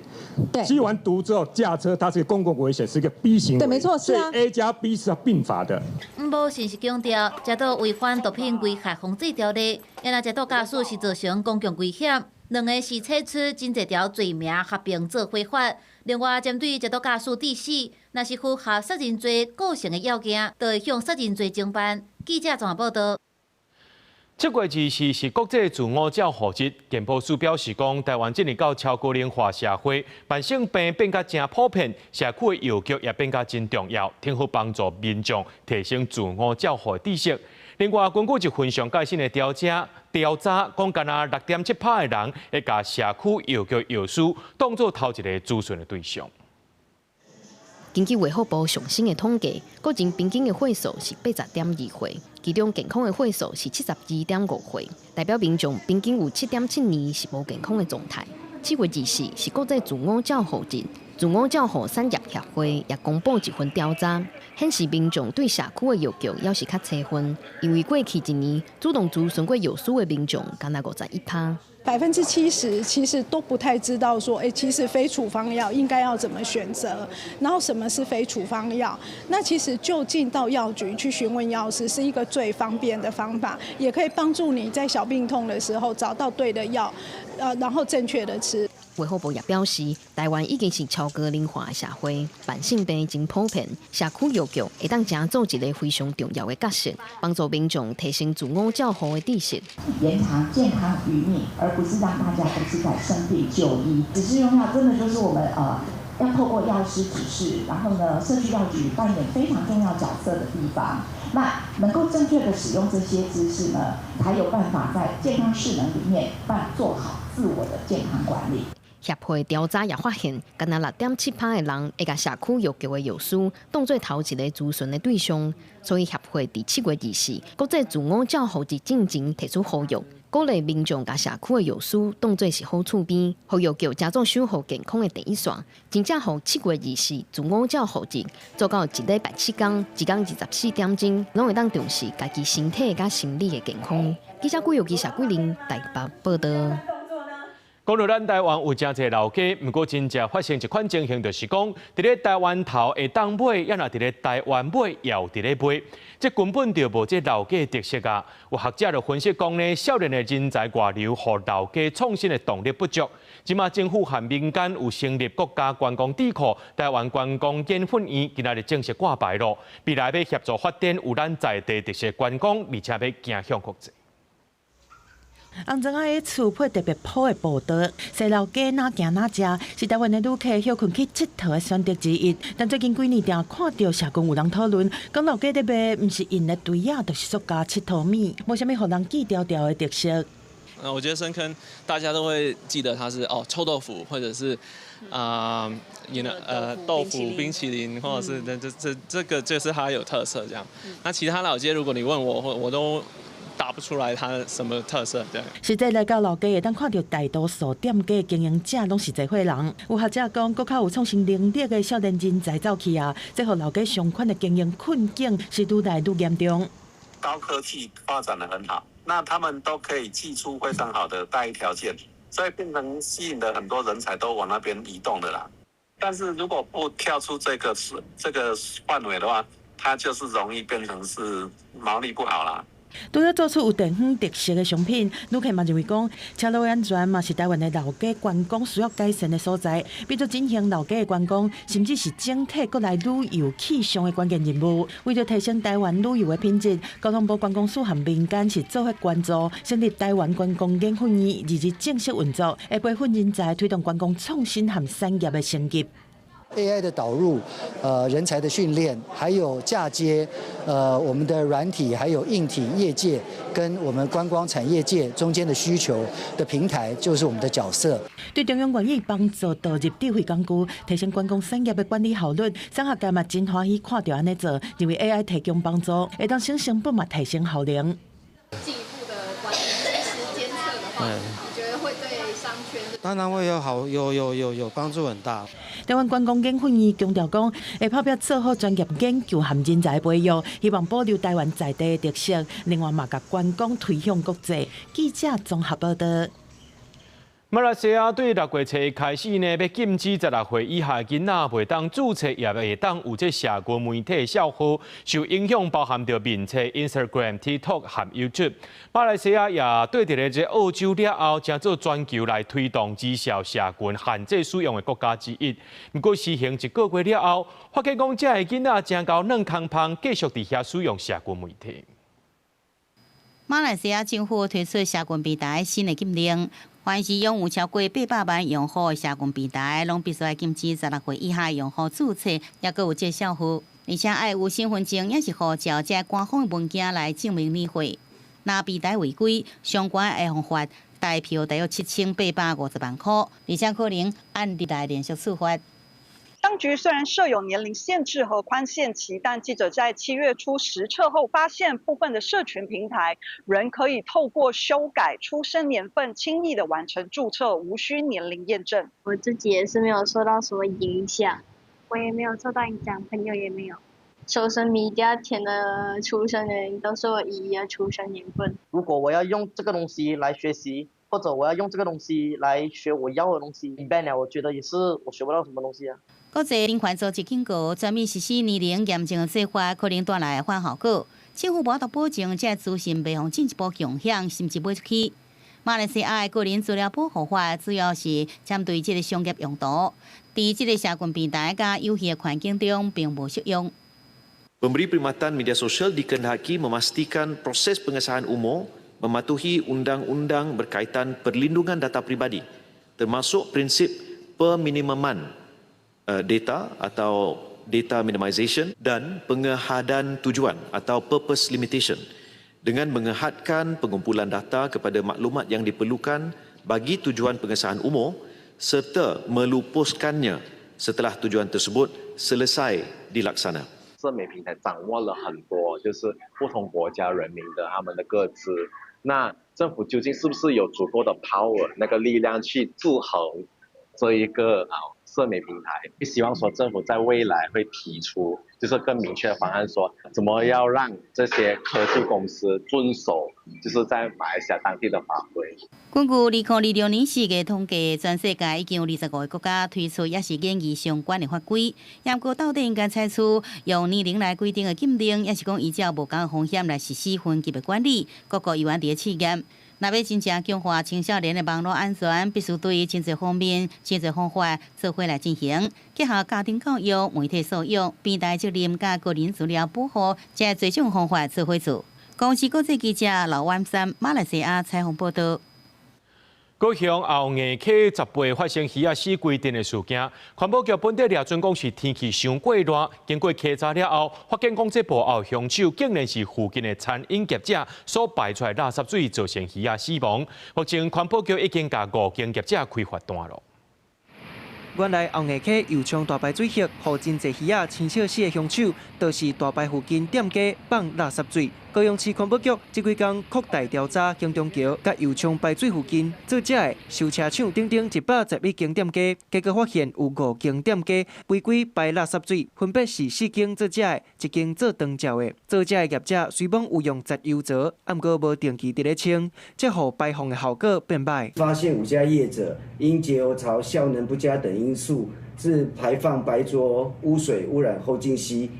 對。吸完毒之後駕車，他是個公共危險，是一個 B 行為。對，沒錯，是啊。 A 加 B 是要併罰的。黃模信是強調，食毒違反毒品危害防治條例，若食毒駕駛是造成公共危險。兩个是採取真濟條罪名合併做非法。另外，針對食毒駕駛致死，若是符合殺人罪構成的要件，就會向殺人罪偵辦。記者綜合報道。7月24是國際自我照護日，健保署表示講，台灣進入到超高齡化社會，慢性病變甲誠普遍，社區的藥局也變甲真重要，挺好幫助民眾提升自我照護的知識。另外，根據一份上蓋新的調查，調查講，干焦6.7%的人會共社區藥局藥師當做頭一个諮詢的對象。根據衛福部上新的統計，國人平均的歲數是80.2歲，其中健康的歲數是72.5歲，代表民眾平均有7.7年是無健康的狀態。7月24是國際自我照護日，自我照護產業協會也公布一份調查，顯示民眾對社區的藥局猶是較青分，因為過去一年主動諮詢過藥師的民眾，干焦51%。70%其實都不太知道說，欸，其實非處方藥應該要怎麼選擇，然後什麼是非處方藥？那其實就近到藥局去詢問藥師是一個最方便的方法，也可以幫助你在小病痛的時候找到對的藥，然後正確的吃。衛福部也表示，台灣已經是超高齡化的社會，慢性病真普遍，社區藥局會當成做一个非常重要的角色，幫助民眾提升自我照護的知識，延長健康餘命，而不是讓大家都是在生病就醫。指示用藥真的就是我們要透過藥師指示，然後呢，社區藥局扮演非常重要角色的地方。那能夠正確的使用這些知識呢，才有辦法在健康勢能裡面辦做好自我的健康管理。協會調查也發現，干焦6.7%的人會共社區藥局的藥師當做頭一个諮詢的對象，所以協會佇7月24國際自我照護日進前提出呼籲，鼓勵民眾共社區的藥師當做是好厝邊，予藥局成做守護健康的第一線，真正予7月24自我照護日做到一禮拜7工，一工24點鐘，攏會當重視家己身體佮心理的健康。記者郭玉基、謝桂玲台北報道。講到咱台灣有誠濟老街，毋過真正發生一款情形，就是講，佇咧台灣頭會當買，抑若佇咧台灣尾也有佇咧賣，這根本就無這老街特色啊！有學者就分析講呢，少年的人才外流，予老街創新的動力不足。這馬政府和民間有成立國家觀光智庫，台灣觀光研訓院，今仔日正式掛牌囉。未來欲協助發展有咱在地特色觀光，而且欲走向國際。紅磚仔的厝配特別鋪的步道，踅老街哪行哪食，是台灣的旅客歇睏去𨑨迌的選擇之一。但最近幾年，定看著社群有人討論，講老街咧賣，毋是用的堆仔，就是塑膠𨑨迌物，無啥物予人記牢牢的特色。我覺得深坑大家都會記得它是哦臭豆腐，或者是啊，豆腐冰淇淋，或者是這個就是它有特色這樣。那其他老街，如果你問我，我都答不出來它什麼特色，對。實際來到老街，會當看著大多數店家經營者攏是濟歲人。有學者講，閣較有創新能力的少年人才走去啊，這予老街商圈的經營困境是愈來愈嚴重。高科技發展得很好，那他們都可以祭出非常好的待遇條件，所以變成吸引了很多人才都往那邊移動的啦。但是如果不跳出這個範圍的話，它就是容易變成是毛利不好啦。除了做出有地方特色的商品，旅客嘛認為講，車路安全嘛是台灣的老街觀光需要改善的所在。變做振興老街的觀光，甚至是整體國內旅遊氣象的關鍵任務。為著提升台灣旅遊的品質，交通部觀光署和民間是做伙關注，成立台灣觀光研訓院，2日正式運作，會培訓人才，推動觀光創新和產業的升級。 AI 的導入，人才的訓練，還有嫁接，我們的軟體還有硬體業界跟我們觀光產業界中間的需求的平台，就是我們的角色。對中央願意幫助導入智慧工具，提升觀光產業的管理效率，產學界嘛真歡喜看著按呢做，認為 AI 提供幫助，會當省成本嘛提升效能。進一步的管理、及時監測的話，你覺得會對商圈？當然會有好有有有有幫助很大。台灣觀光研訓院強調講，會拍拚做好專業研究和人才培育，希望保留台灣在地的特色，另外嘛，共觀光推向國際。記者綜合報道。馬來西亞對6月初開始呢，欲禁止16歲以下囡仔袂當註冊，也袂當有這社群媒體帳號，受影響包含著面冊、Instagram、TikTok 和 YouTube。馬來西亞也對佇咧這澳洲了後，成做全球來推動資訊社群限制使用的國家之一。毋過實行一個月了後，發現講這个囡仔誠𠢕軟空芳，繼續佇遐使用社群媒體。馬來西亞政府推出社群平台新的禁令。凡是擁有超過800萬用戶的社群平台，攏必須愛禁止16歲以下用戶註冊，抑閣有這帳號，而且愛有身份證，抑是護照這官方文件來證明年歲。若平台違規，相關會予罰台票大約7850萬塊，而且可能按日來連續處罰。當局雖然設有年齡限制和寬限期，但記者在7月初實測後發現，部分的社群平台仍可以透過修改出生年份，輕易的完成註冊，無需年齡驗證。我自己也是沒有受到什麼影響，我也沒有受到影響，朋友也沒有。social media 填的出生年齡都是我姨姨的出生年份。如果我要用這個東西來學習，或者我要用這個東西來學我要的東西，ban 了，我覺得也是我學不到什麼東西啊。國際人權組織警告，全面實施年齡驗證的做法，可能帶來反效果。政府無法度保證這個資訊袂予進一步共享，甚至賣出去。馬來西亞的個人資料保護法主要是針對這個商業用途，佇這個社群平台佮遊戲的環境中並無適用。 Pemberi perkhidmatan media sosial dikehendaki memastikan proses pengesahan umur mematuhi undang-undang berkaitan perlindungan data peribadi, termasuk prinsip peminimaman data atau data minimization dan pengehadan tujuan atau purpose limitation dengan mengehadkan pengumpulan data kepada maklumat yang diperlukan bagi tujuan pengesahan umur serta melupuskannya setelah tujuan tersebut selesai dilaksana. 社媒平台掌握了很多，就是不同國家人民的他們的個資。那政府究竟是不是有足夠的 power 那個力量去制衡這一個啊社媒平台？希望說政府在未來會提出就是更明確的方案，說怎麼要讓這些科技公司遵守，就是在馬來西亞當地的法規。根據2026年4月統計，全世界已經有25個國家推出抑是研議相關的法規。不過到底應該採取用年齡來規定的禁令，抑是講依照無仝的風險來實施分級的管理，各國猶原佇咧試驗。若欲真正強化青少年的網路安全，必須對真濟方面、真濟方法做伙來進行，結合家庭教育、媒體素養、平台責任佮個人資料保護，這濟種方法做伙做。公視國際記者劉婉珊馬來西亞採訪報導。高雄後藝溪18發生魚仔死規陣的事件，環保局本底掠準講是天氣傷過熱，經過稽查了後，發現講這部後兇手竟然是附近的餐飲業者所排出來垃圾水造成魚仔死亡。目前環保局已經共五間業者開罰單囉。原來後藝溪油廠大排水域，予真濟魚仔生笑死的兇手，就是大排附近店家放垃圾水。高雄市環保局這幾工擴大調查興中橋佮油廠排水附近做食的修車廠等等111間店家，結果發現有五間店家違規排垃圾水，分別是四間做食的，一間做長照的。做食的業者雖罔有用節油槽，毋過無定期佇咧清，這予排放的效果變歹。發現5家業者因節油槽效能不佳等因素，致排放白濁污水污染後勁溪。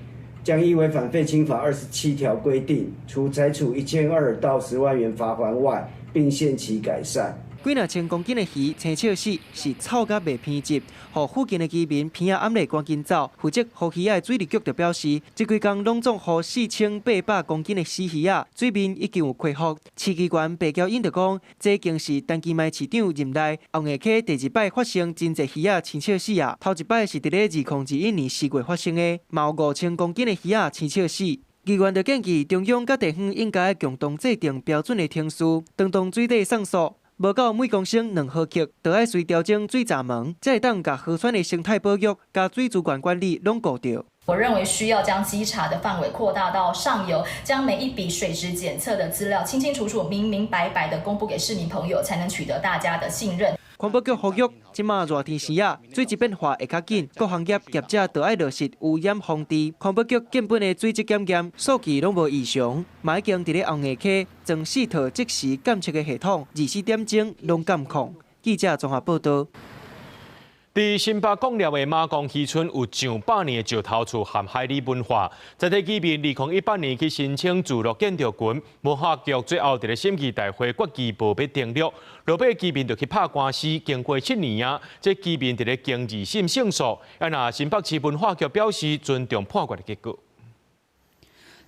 將依違反廢清法27條規定，除裁處1200到10萬元罰鍰外，並限期改善。幾若千公斤的魚生笑死，是臭甲袂鼻質，予附近的居民鼻仔暗咧趕緊走。負責護魚仔的水利局就表示，這幾工攏總予4800公斤的死魚仔，水面已經有恢復。市議員白嬌英就講，這已經是陳其邁市長任內後藝溪第二擺發生真濟魚仔生笑死啊！頭一擺是佇咧2021年4月發生的，嘛有5000公斤的魚仔生笑死。議員就建議中央佮地方應該共同制定標準的程序，當當水底送數。無夠每公升2毫克，就愛隨調整水閘門，才會當共河川的生態保育佮水資源管理攏顧著。我認為需要將稽查的範圍擴大到上游，將每一筆水質檢測的資料清清楚楚、明明白白的公布給市民朋友，才能取得大家的信任。環保局呼籲，這馬熱天時啊，水質變化會較緊，各行業業者都愛落實污染防治。環保局建本的水質檢驗數據攏無異常，嘛已經佇咧後藝溪裝四套即時監測的系統，24點鐘攏監控。記者綜合報導。佇新北貢寮的馬公漁村有上百年的石頭厝和海里文化，在地居民2018年去申請聚落建築群，文化局最後佇咧審議大會決議無欲登錄，落尾居民就去拍官司，經過7年啊，這居民佇咧經二審勝訴，啊若新北市文化局表示尊重判決的結果。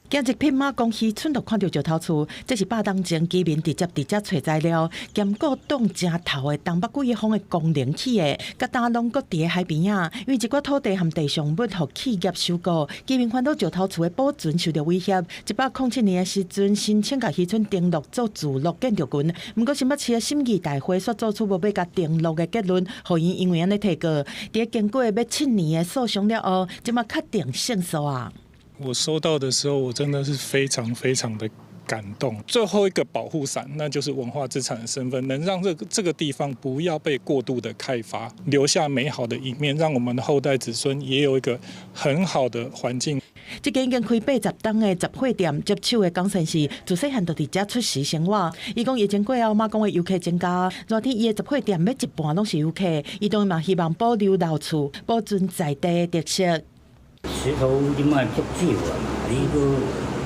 行入去馬公漁村，就看著石頭厝，這是百冬前居民直接佇遮揣材料，兼顧擋正頭的東北季風的功能起的，佮今攏閣佇咧海邊仔。因為一寡土地和地上物予企業收購，居民煩惱石頭厝的保存受著威脅。107年的時陣，申請共漁村登錄做聚落建築群，毋過新北市的審議大會煞做出無欲共登錄的結論，予𪜶因為按呢提告。佇經過欲7年的訴訟了後，這馬確定勝訴啊！我收到的時候，我真的是非常非常的感動。最後一個保護傘，那就是文化資產的身份，能讓這個地方不要被過度的開發，留下美好的一面，讓我們的後代子孫也有一個很好的環境。這間已經開80冬的雜貨店接手的江先生，自細漢就佇遮出世生活。伊講疫情過後，馬公的遊客增加，熱天伊的雜貨店欲一半攏是遊客。伊當然嘛希望保留老厝，保存在地的特色。石頭這擺足少啊嘛，你閣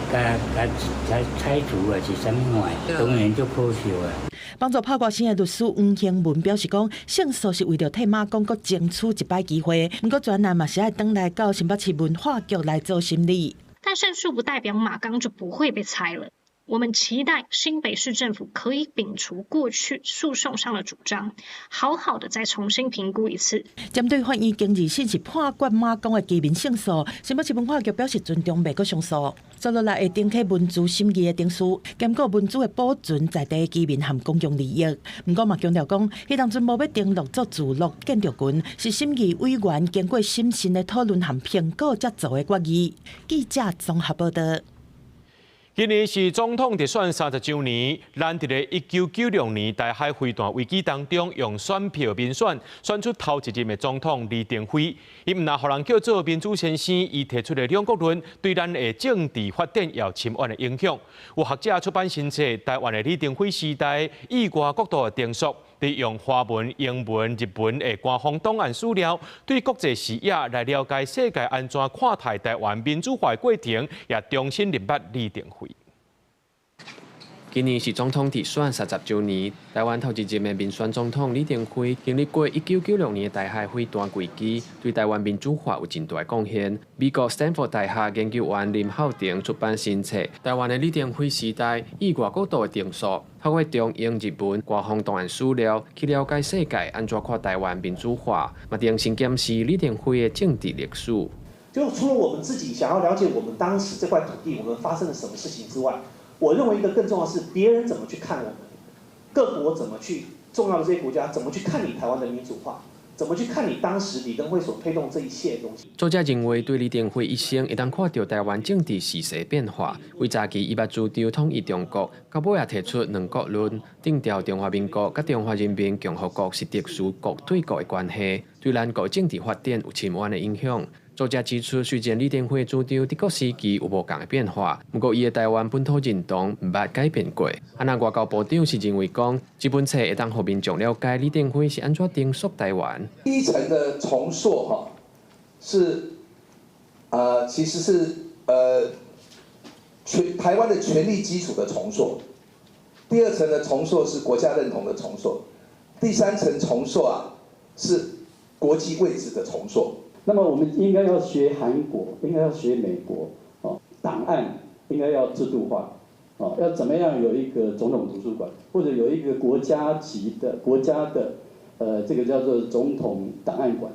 共共拆拆除啊是啥物款？當然足可惜啊。幫助拍歌星的律師黃興文表示講，勝訴是為著替馬公閣爭取一擺機會，毋過專案嘛是愛轉來到新北市文化局來做審理。但勝訴不代表馬鋼就不會被拆了。我們期待新北市政府可以摒除過去訴訟上的主張，好好的再重新評估一次。針對法院經二審是判決馬公的居民勝訴，新北市文化局表示尊重，袂閣上訴。接落來會重啟文資審議的程序，兼顧文資的保存在地居民和公共利益。毋過嘛強調講，彼當陣無欲登錄做聚落建築群，是審議委員經過審慎的討論和評估才做的決議。記者綜合報道。今年是總統特選30週年，咱佇咧1996年台海飛彈危機當中，用選票民選選出頭一任的總統李登輝。伊毋但予人叫做民主先生，伊提出的兩國論對咱的政治發展也有深遠的影響。有學者出版新冊《台灣的李登輝時代：意外國度的重塑》，利用華文、英文、日文的官方檔案資料，對國際視野來了解世界按怎看待台灣民主化的過程，也重新認捌李登輝。今年是總統特選30週年，台灣頭一任的民選總統李登輝經歷過1996年的台海飛彈危機，對台灣民主化有真大貢獻。美國斯坦福大學研究員林浩庭出版新冊《台灣的李登輝時代：意外國度的重塑》，透過中英日文官方檔案資料去了解世界按怎看台灣民主化，嘛重新檢視李登輝的政治歷史。就除了我們自己想要了解我們當時這塊土地我們發生了什麼事情之外，我認為一個更重要的是別人怎麼去看我們，各國怎麼去重要的這些國家怎麼去看你台灣的民主化，怎麼去看你當時李登輝所推動這一切東西。作者認為，對李登輝一生會當看著台灣政治時勢變化，為早期伊捌主張統一中國，到尾也提出兩國論，定調中華民國佮中華人民共和國是特殊國對國的關係，對咱國政治發展有深遠的影響。作者指出，雖然李登輝主張佇各時期有無仝的變化，毋過伊的台灣本土認同毋捌改變過。啊，若外交部長是認為講，這本冊會當予民眾了解李登輝是按怎重塑台灣。第一層的重塑，哈，是，其實是權台灣的權力基礎的重塑。第二層的重塑是國家認同的重塑。第三層重塑啊，是國際位置的重塑。那麼我們應該要學韓國，應該要學美國，哦，檔案應該要制度化，哦，要怎麼樣有一個總統圖書館，或者有一個國家級的國家的，這個叫做總統檔案館。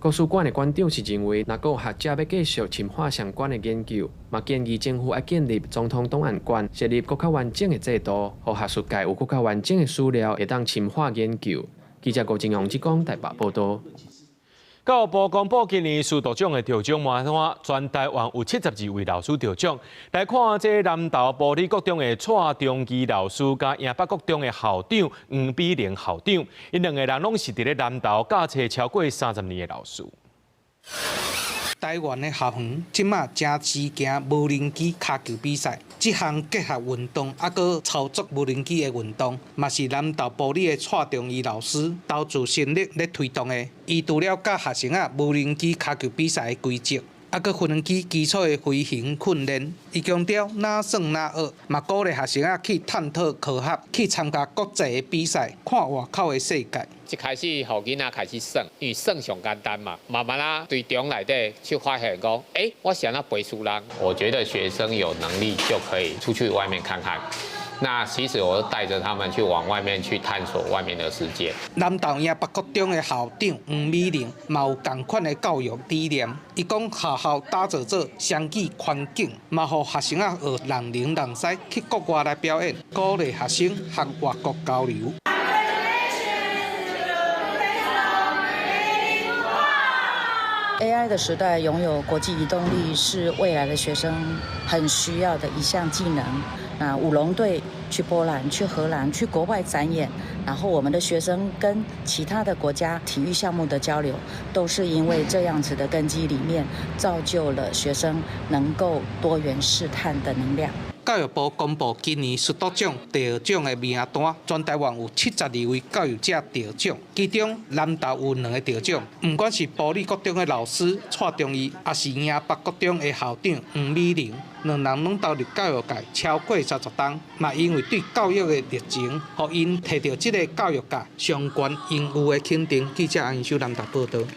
國史館的館長是認為，若閣有學者欲繼續深化相關的研究，嘛建議政府愛建立總統檔案館，設立閣較完整的制度，予學術界有閣較完整的資料，會當深化研究。記者郭正陽志講台北報導。教育部公布今年師鐸獎的得獎名單，全台灣有72位老師得獎。來看這南投埔里國中的蔡中基老師，佮營北國中的校長黃美玲校長，𪜶兩个人攏是佇咧南投教冊超過30年的老師。台灣的校園這馬誠時行無人機跤球比賽，這項結合運動猶閣操作無人機的運動，嘛是南投埔里的蔡中義老師投注心力咧推動的。伊除了教學生仔無人機跤球比賽的規則，猶閣無人機基礎的飛行訓練。伊強調哪耍哪學，嘛鼓勵學生仔去探討科學，去參加國際的比賽，看外口的世界。一開始，予囡仔開始耍，因為耍上簡單嘛。慢慢啊，對中內底去發現講，欸，我是按怎陪輸人。我覺得學生有能力就可以出去外面看看。那其實我帶著他們去往外面去探索外面的世界。南投營北國中的校長黃美玲嘛有仝款的教育理念。伊講學校打造做雙語環境，嘛予學生仔學人能人師去國外來表演，鼓勵學生和外國交流。 AI 的時代，擁有國際移動力是未來的學生很需要的一項技能。那舞龍隊去波蘭、去荷蘭、去國外展演，然後我們的學生跟其他的國家體育項目的交流，都是因為這樣子的根基裡面，造就了學生能夠多元試探的能量。教育部公布今年述讀獎得獎的名單，全台灣有72位教育者得獎，其中南投有兩个得獎。毋管是埔里國中的老師蔡中義，抑是營北國中的校長黃美玲，兩人攏投入教育界超過30冬，嘛因為對教育的熱情，予𪜶提著這个教育界相關榮譽的肯定。記者安秀南投報導。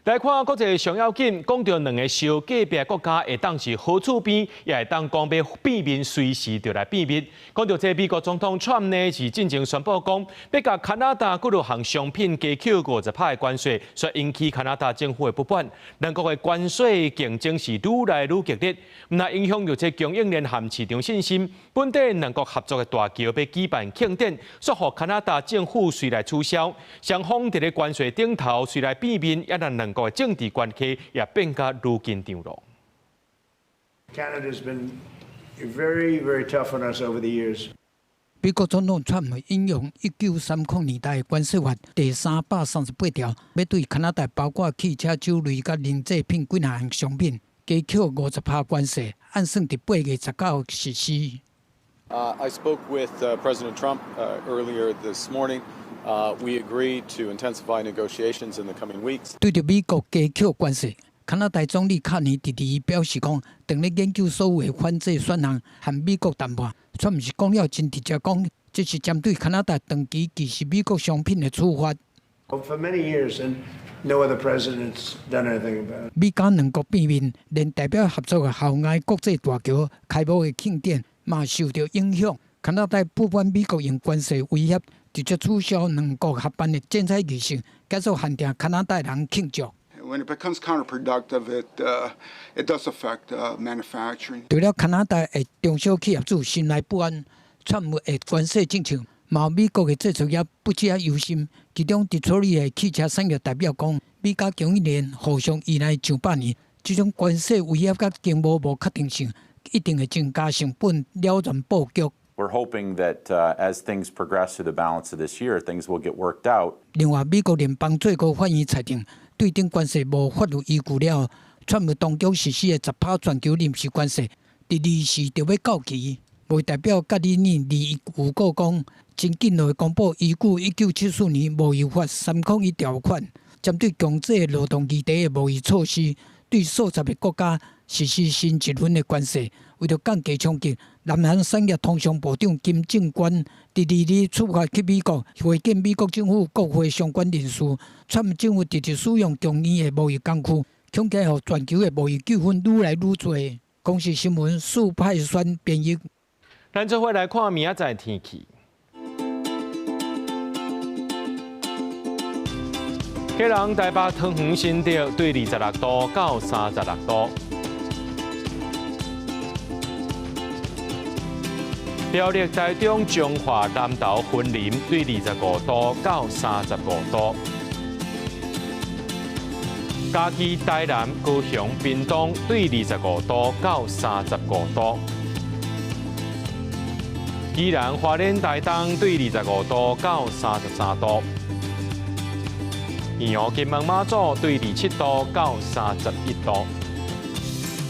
來看國際上要緊，講著兩个小隔壁國家會當是好厝邊，也會當講欲變面，隨時就來變面。講著這美國總統川普呢，是進前宣布講，欲共加拿大幾若項商品加扣50%的關稅，所以引起加拿大政府的不滿。兩國的關稅競爭是愈來愈激烈，毋但影響著這供應鏈和市場信心。本底兩國合作的大橋欲舉辦慶典，煞予加拿大政府隨來取消。雙方佇咧關稅頂頭隨來變面，也讓兩國的政治關係也變甲愈緊張咯。 Canada's been very, very tough on us over the years. 美國總統川普引用1930年代關稅法第338條，欲對加拿大包括汽車、酒類佮奶製品幾若項商品加扣50趴關稅，按算佇8月19號實施。 I spoke with President Trump earlier this morning. We agreed to intensify negotiations in the coming weeks. 對著美國加扣關稅，加拿大總理卡尼佇二日表示講，正咧研究所有的反制選項，和美國談判。川普是講了真直接，講這是針對加拿大長期歧視美國商品的處罰。 For many years, and no other president's done anything about it. 美加兩國變面，連代表合作的後愛國際大橋開幕的慶典嘛受著影響。加拿大不滿美國用關稅威脅，直接取消兩國合辦的剪彩儀式，結束限定加拿大人慶祝。 When it becomes counterproductive, it does affect manufacturing. 除了加拿大的中小企業主心內不安，川普的關稅政策，嘛予美國的製造業不止啊憂心。其中，底特律的汽車產業代表講，美加供應鏈互相依賴上百年，這種關稅威脅佮經貿無確定性，一定會增加成本，擾亂布局。 We're hoping that as things progress through the balance of this year, things will get worked out. 另外，美國聯邦最高法院裁定，對等關稅無法律依據了後，川普當局實施的10趴全球臨時關稅，佇24就欲到期。貿易代表蓋里尼21預告講，真緊就會公布依據1974年貿易法301條款，針對強制勞動議題的貿易措施，對數十个國家實施新一輪的關稅。為著降低衝擊，南韓產業通商部長金正官佇2日出發去美國會見美國政府國會相關人士。川普政府直直使用強硬的貿易工具，恐驚予全球的貿易糾紛愈來愈濟。公視新聞蘇派宣編譯。咱做伙來看明仔載天氣。基隆、台北、桃園、新竹對26度到36度。苗栗、台中、彰化、南投、雲林對25度到35度。嘉義、台南、高雄、屏東對25度到35度。宜蘭、花蓮、台東對25度到33度。宜蘭、金門、馬祖對27度到31度。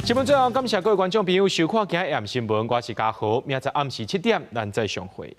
新聞最後，感謝各位觀眾朋友收看今日暗新聞，我是嘉豪，明仔載暗時7點，咱再相會。